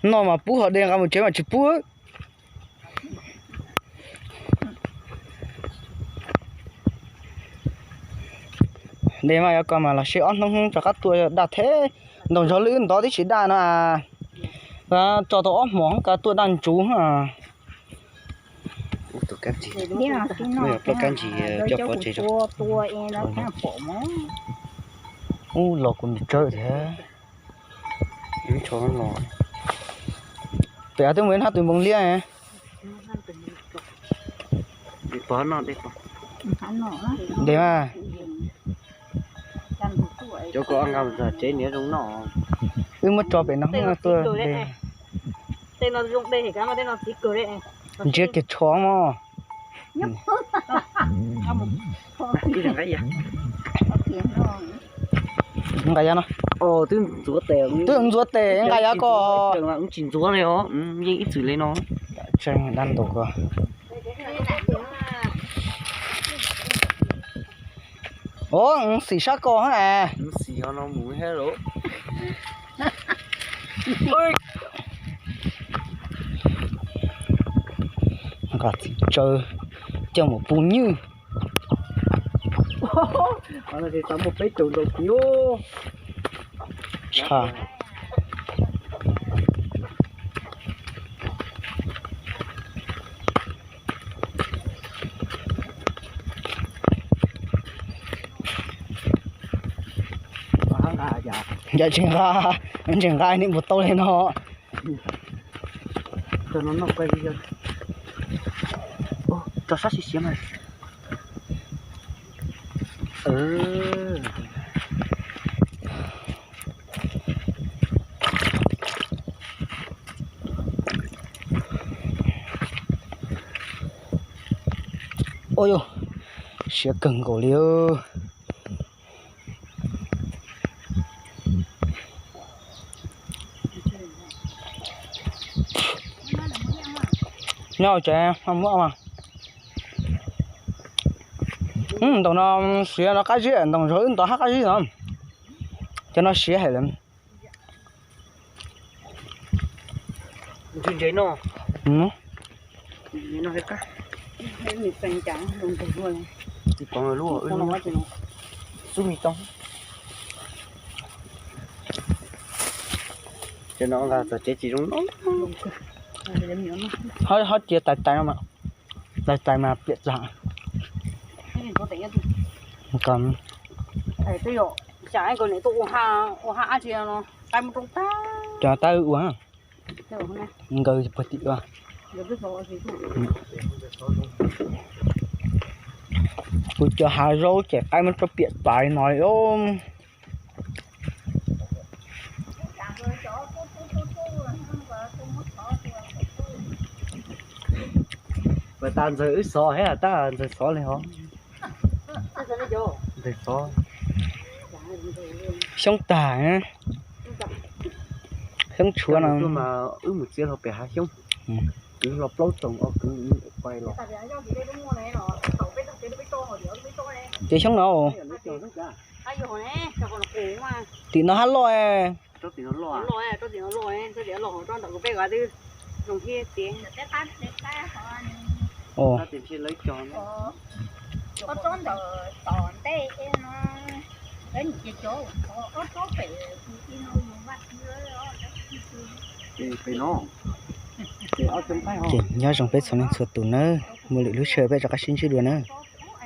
Noj mas pub, ho de nqa mus tsev mas tsis pub. De mas yuav kom mas los sis ob hnub rov qab tuaj daj thiab. Ntaus nrog lwm ntov twb tsis daj no. Tso tau ob hmos ka tuaj daj ntsuv. Ub, los kuv mus tsawg thiab. Pem twb mus ib hnab tus npoo liab. De mas. Cov ko nqa mus txog tsev niam zoo noj. Wb muab tso pem no tuaj de. Ntsiab kiag tsho mog. Nqa yav no. Twb ntxuav tes nqa yav ko. Tsis ntxuav li os, yeej ib txwm li no. Tseeb dab ntaus ko. Ov, xim sab ko hab es. Nqa txiv tsawb coj mus pub nywj. Tshaj. Yog tsis nqa, tsis nqa niam npus tau li no. Rau sab siav siav mas. Ua yus, siav kawg nkaus li. Nyob tsev muab mas. Ntaus no siav no qab zib, ntaus nrog wb ntov hab qab zib no. Cov no siav heev lawm. Ho cia tais tais no mas, tais tais mas piam txag. Cov tab ua. Nkawd puag tim ua. Kuv cov hav zaub ces qaib muab rau piam tais no li os. Puas tas ntxawg wb xov thiab, tab ntxawg xov li hov. Ntxawg xov. Xyoob tag, xyoob tshuav no. Wb mus txiav hlo pem hav xyoob, kwv hlo plaub tsoom os, kwv pais los. Ces xyoob no, tim no hab loj. Ces nyob zoo peb txhua leej txhua tus nawb, muaj lwm lub sij hawm peb rov qab sib ntsib dua nawb.